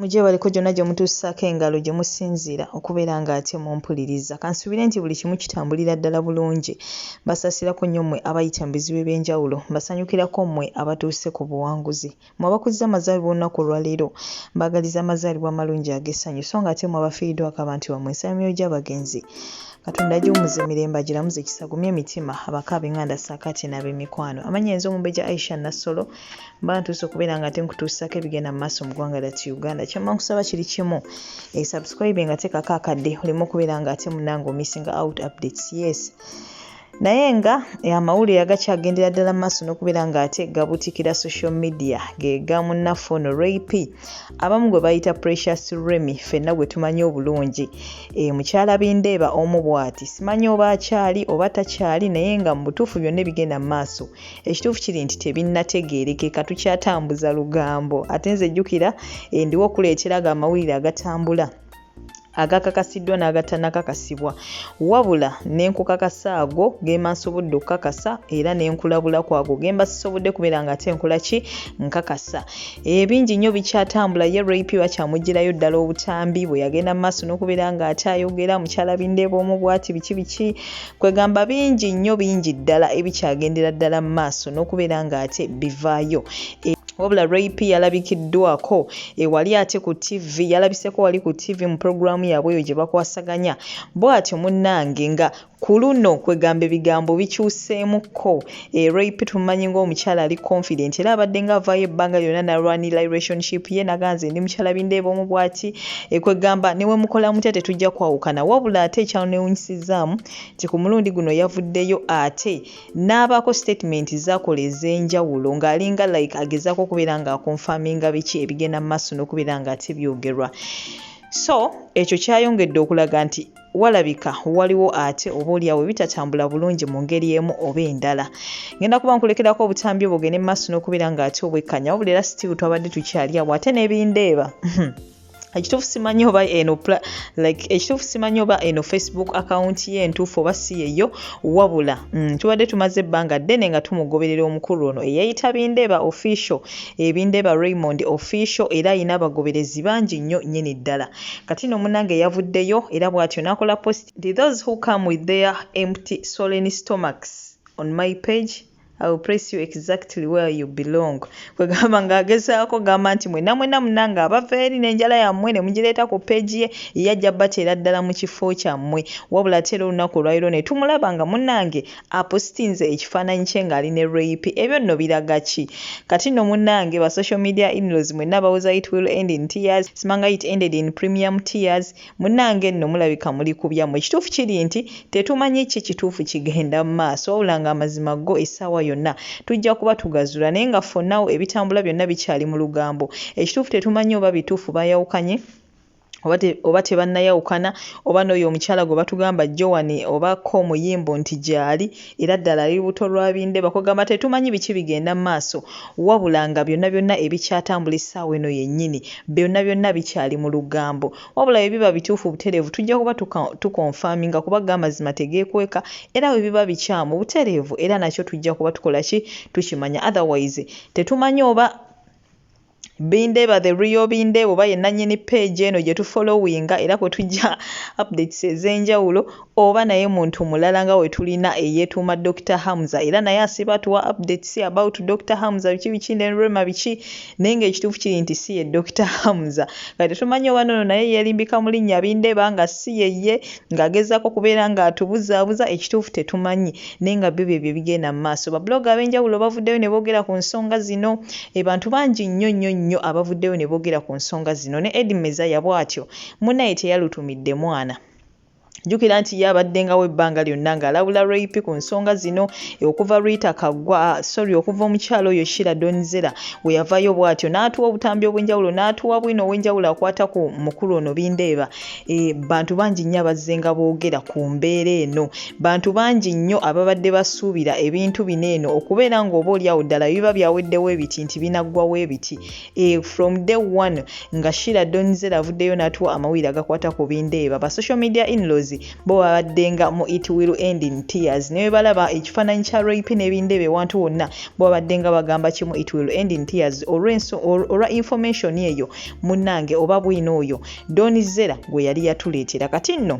Mugyebaleko gyonna gye mutuusaako engalo gye musinziira okubeera nga ate mumpuliriza. Kansuubire nti buli kimu kitambulira ddala bulungi. Mbasaasirako nnyo mmwe abayita mu bizibu eby'enjawulo. Mbasanyukirako mmwe abatuuse ku buwanguzi. Mmwe abakuzza amazaalibwa olunaku olwaleero, mbaagaliza amazaalibwa amalungi ag'essanyu. So nga ate mmwe abafiiriddwako abantu bammwe, nsaba emyoyo gy'abagenzi Katonda agiwummuze mirembe, agiramuze kisa, agumye emitima abako ab'enganda ssaako ate n'ab'emikwano. Amannya nze Omumbejja Aisha Nassolo. Mba ntuuse okubeera nga ate nkutuusaako ebigenda mu maaso mu ggwanga lyattu Uganda. Kyemba nkusaba kiri kimu, e subscribe nga teekako akadde oleme okubeera nga ate munnange omissinga out updates. Yes. Naye nga eh, amawulire agakyagendera ddala mu maaso n'okubeera nga ate gabutikira social media ge ga munnaffe ono Ray P abamu gwe bayita Precious Remy ffenna gwe tumanyi obulungi e, mukyala Bindeeba omu bw'ati simanyi oba akyali oba takyali naye nga mu butuufu byonna ebigenda mu maaso Ekituufu kiri nti tebinnategeerekeka, tukyatambuza lugambo. Ate nze jjukira eh, ndiwo okuleetera ago amawulire agatambula agakakasiddwa n'agatanakakasibwa wabula ne nkukakasa ago gemba nsobodde okukakasa era ne nkulabula ku ago gemba sisobodde kubeera nga ate nkola ki nkakasa ebingi nnyo bikyatambula ye Ray P bakyamuggyirayo ddala obutambi bwe yagenda mu maaso n'okubeera nga ate ayogera mukyala Bindeeba omu bwati biki biki Kwegamba bingi nnyo bingi ddala ebikyagendera ddala mu maaso n'okubeera ng'ate bivaayo. E, wabula Ray P yalabikiddwako ewali ate ku TV, yalabiseko wali ku TV mu pulogulaamu yaabwe eyo gye bakwasaganya. Bw'atyo munnange nga ku luno kwegamba ebigambo bikyuseemukko. E, Ray P tumumanyi ng'omukyala ali confident era abadde nga avaayo ebbanga lyonna n'alwanirira relationship ye naga nze ndi mukyala bindeeba omu bw'ati. E, kwegamba ne bwe mukola mutya tetujja kwawukana wabula ate ekyanewunyisizzaamu nti ku mulundi guno yavuddeyo ate n'abaako sitatimenti z'akola ez'enjawulo ng'alinga like agezaako okubeera ng'akonfaminga biki ebigenda mu maaso n'okubeera ng'ate byogerwa. So ekyo kyayongedde okulaga nti walabika waliwo ate oba olyawo ebitatambula bulungi mu ngeri emu oba endala. Ngenda kuba nkulekerako obutambi obwo ogende mu maaso n'okubeera ng'ate obwekkanya wabula era still twabadde tukyali awo ate n'ebindeeba. Ekituufu simanyi oba eno like ekituufu simanyi oba eno Facebook account ye entuufu oba si yeyo wabula tubadde tumaze ebbanga ddene nga tumugoberera omukulu ono eyeeyita Bindeeba official Ebindeeba Raymond official era alina abagoberezi bangi nnyo nnyini ddala kati no munange yavuddeyo era bw'atyo n'akola post nti those who come with their empty swollen stomachs on my page I will place you exactly where you belong. Kwegamba ng'agezaako gamba nti mwenna mwenna munange abava eri n'enjala yammwe ne mugireeta ku peegi ye ye ajja bateera ddala mu kifo kyammwe. Wabula ate era olunaku olwaleero ne tumulaba nga munnange apositinze ekifaananyi kye ng'ali ne Ray P. Ebyo nno biraga ki? Kati nno munnange ba social media in-laws mwenna abawoza it will end in tears, simanga it ended in premium tears. Munnange nno mulabika muli ku byammwe. Ekituufu kiri nti tetumanyi ki kituufu kigenda mu maaso wabula nga amazima ggo essaawa yonna tujja kuba tugazuula naye nga for now ebitambula byonna bikyali mu lugambo. Ekituufu tetumanyi oba bituufu baayawukanye oba tebannayawukana oba n'oyo omukyala gwe batugamba Joan oba ko omuyimbo nti gyali era ddala ali lubuto lwa Bindeba kwegamba tetumanyi biki bigenda mu maaso wabula nga byonna byonna ebikyatambula essaawa eno yennyini byonna byonna bikyali mu lugambo. Wabula bwe biba bituufu butereevu tujja kuba tukonfaminga kuba go amazima tegeekweka era bwe biba bikyamu butereevu era nakyo tujja kuba tukola ki tukimanya otherwise tetumanyi oba Bindeeba the real Bindeeba oba ye nnannyini page eno gye tufollowinga era kwe tujja updates ez'enjawulo oba naye muntu mulala nga we tulina eyeetuuma Dokita Hamza era naye asiiba atuwa updates about Dokita Hamza biki biki ne Rema biki naye ng'ekituufu kiri nti si ye Dokita Hamza kati tetumanyi oba nono naye yeerimbika mu linnya Bindeeba nga si ye ye ng'agezaako okubeera ng'atubuzaabuza ekituufu tetumanyi naye nga byo byebyo ebigenda mu maaso. Bablogger ab'enjawulo bavuddeyo ne boogera ku nsonga zino. Bantu bangi nnyo nnyo nnyo abavuddeyo ne boogera ku nsonga zino ne Eddie Mezaya bw'atyo munnaye teyalutumidde mwana. Jjukira nti ye abaddengawo ebbanga lyonna ng'alabula Ray P ku nsonga zino okuva Rita Kaggwa, sorry, okuva omukyala oyo Sheila Donzella we yavaayo bw'atyo n'atuwa obutambi obw'enjawulo n'atuwa bwino ow'enjawulo akwata ku mukulu ono Bindeeba. E, bantu bangi nnyo abazzenga boogera ku mbeera eno. Bantu bangi nnyo ababadde basuubira ebintu bino eno okubeera ng'oba olyawo ddala biba byaweddewo ebiti nti binaggwawo ebiti. E, from day one nga Sheila Donzella avuddeyo n'atuwa amawulire agakwata ku Bindeeba, ba social media in-laws Musicals bo babaddenga mu It Will End in Tears. Ne bwe balaba ekifaananyi kya Ray P ne Bindeba ewantu wonna, bo babaddenga bagamba kimu It Will End in Tears olwa information eyo munnange oba bwino oyo Don Zella gwe yali yatuleetera. Kati nno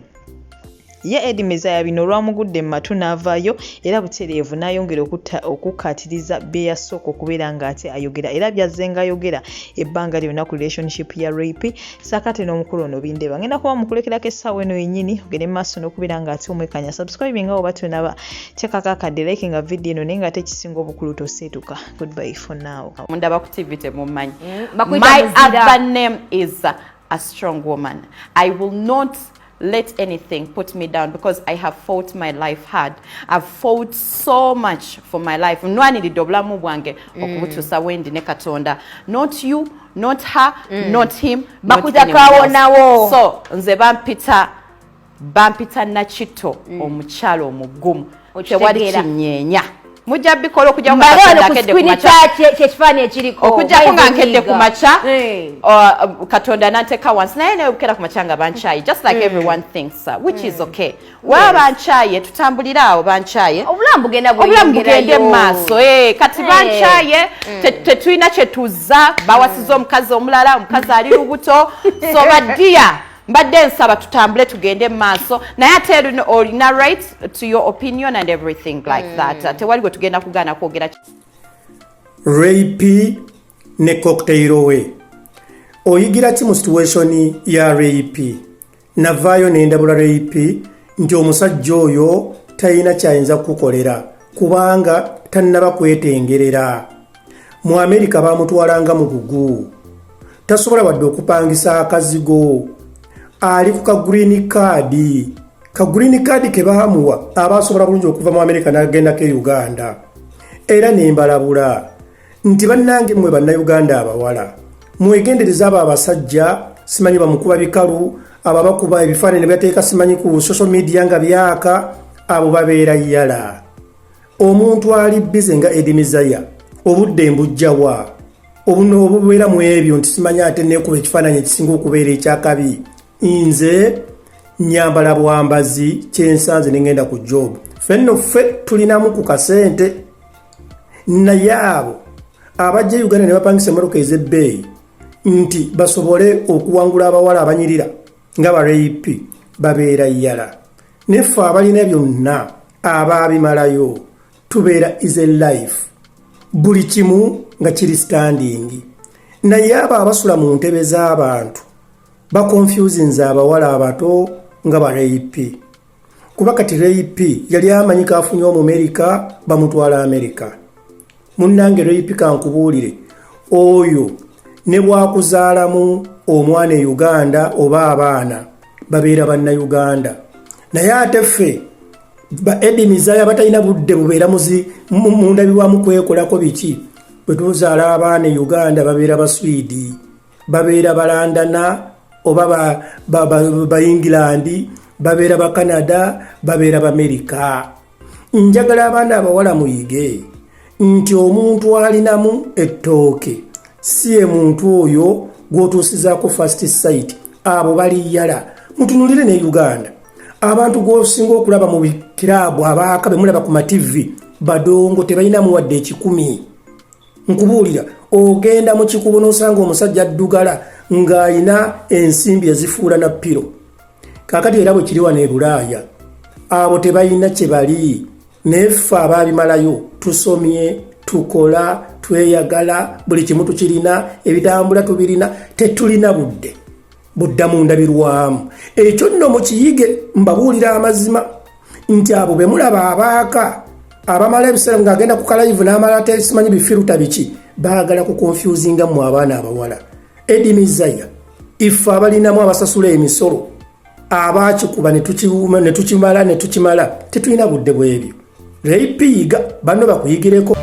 ye Eddie Mezaya bino olwamugudde mu matu n'avaayo era butereevu n'ayongera okukkaatiriza bye yasooka okubeera ng'ate ayogera era by'azzenga ayogera ebbanga lyonna ku relationship ya Ray P ssaako ate n'omukulu ono Bindeba. Ngenda kuba mukulekerako essaawa eno yennyini ogende mu maaso n'okubeera ng'ate omwekanya. Subscribe nga oba tonaba, teekako akadde, like nga vidiyo eno naye ng'ate ekisinga obukulu toseetuka. Goodbye for now. Mundaba ku TV temummanyi. Bakuyita My Muzira. other name is a strong woman. I will not let anything put me down because I have fought my life hard. I've fought so much for my life. Nwaniridde obulamu bwange okubutuusa wendi ne Katonda. Not you, not her, not him, not Bakuyita anyone else. Kawonawo. So nze bampita Nakito, omukyalo omugumu. Tewali Okitegeera. kinyeenya. Mujja bikola okujjako nga Mbale Katonda wano ku akedde ku screen makya. Kyekifaananyi ekiriko. Okujjako nga nkedde ku makya, Eh. Katonda nanteeka wansi, naye naye bukera ku makya nga bankyaye, just like everyone thinks, which is okay. Waba bankyaye, tutambulire awo, bankyaye, Obulamu bugenda obulamu bugende bweyongerayo. mu maaso. Kati bankyaye, tetulina kyetuza, bawasiza omukazi omulala, omukazi ali lubuto. So badiya, mbadde nsaba tutambule tugende mu maaso, naye ate olina right to your opinion and everything like that. Tewali gwe tugenda kugaana kwogera. Ray P ne cocktail we, oyigira ki mu situation ya Ray P? Navaayo nendabula Ray P nti omusajja oyo talina kyayinza kukukolera kubanga tannaba kwetengerera. Mu Amerika bamutwalanga mu gugu, tasobola wadde okupangisa akazigo, ali ku ka green card. Ka green card ke baamuwa aba asobola bulungi okuva mu Amerika n'agendako e Uganda. Era nembalabula nti bannange mmwe Bannayuganda abawala, mwegendereza abo abasajja, simanyi bamukuba bikalu, abo abakuba ebifaananyi ne bateeka simanyi ku social media nga byaka, abo babeera yala. Omuntu ali busy nga Eddie Mezaya, obudde mbujjawa obuno obubeera mu ebyo nti simanyi ate neekuba ekifaananyi ekisinga okubeera ekyakabi? Nze nyambala bwambazi kyensanze nengenda ku job. Ffe nno ffe tulinamu ku kasente, naye abo abajja e Uganda ne bapangisa emmotoka ez'ebbeeyi nti basobole okuwangula abawala abanyirira nga ba Ray P babeera yala. Neffe abalina byonna abaabimalayo tubeera easy life, buli kimu nga kiri standing, naye abo abasula mu ntebe z'abantu baconfusinze abawala abato nga ba Ray P. Kuba kati Ray P yali amanyi kafunye Omumerika, bamutwala Amerika. Munnange Ray P, kankubuulire, oyo ne bwakuzaalamu omwana e Uganda oba abaana babeera Bannayuganda, naye ate ffe ba Eddie Mezaya batalina budde bubeera mundabirwamu kwekolako biki, bwe tuzaala abaana e Uganda babeera Baswidi, babeera Balandana oba Baingilandi, babeera Bacanada, babeera Bamerika. Njagala abaana abawala muyige nti omuntu alinamu ettooke si ye muntu oyo gw'otuusizaako first sight. Abo baliyala. Mutunulire ne Uganda, abantu gwosinga okulaba mu bikiraabu abaaka bemulaba ku mativi badongo, tebalinamu wadde 100. Nkubuulira, ogenda mu kikubo n'osanga omusajja addugala ng'alina ensimbi ezifuula na piro. Kaakati era bwe kiri wano e Bulaaya, abo tebalina kye bali, naye ffe abaabimalayo tusomye, tukola, tweyagala, buli kimu tukirina, ebitambula tubirina, tetulina budde budda mu ndabirwamu. Ekyo nno mukiyige. Mbabuulira amazima nti abo be mulaba abaaka abamala ebiseera ng'agenda ku ka live n'amala tesimanyi bifiruta biki, baagala kuconfusinga mmwe abaana abawala. Eddie Mezaya, ife abalinamu abasasula emisolo, abakikuba ne tukimala ne tukimala, tetulina budde bwebyo. Ray P, yiga, banno bakuyigireko.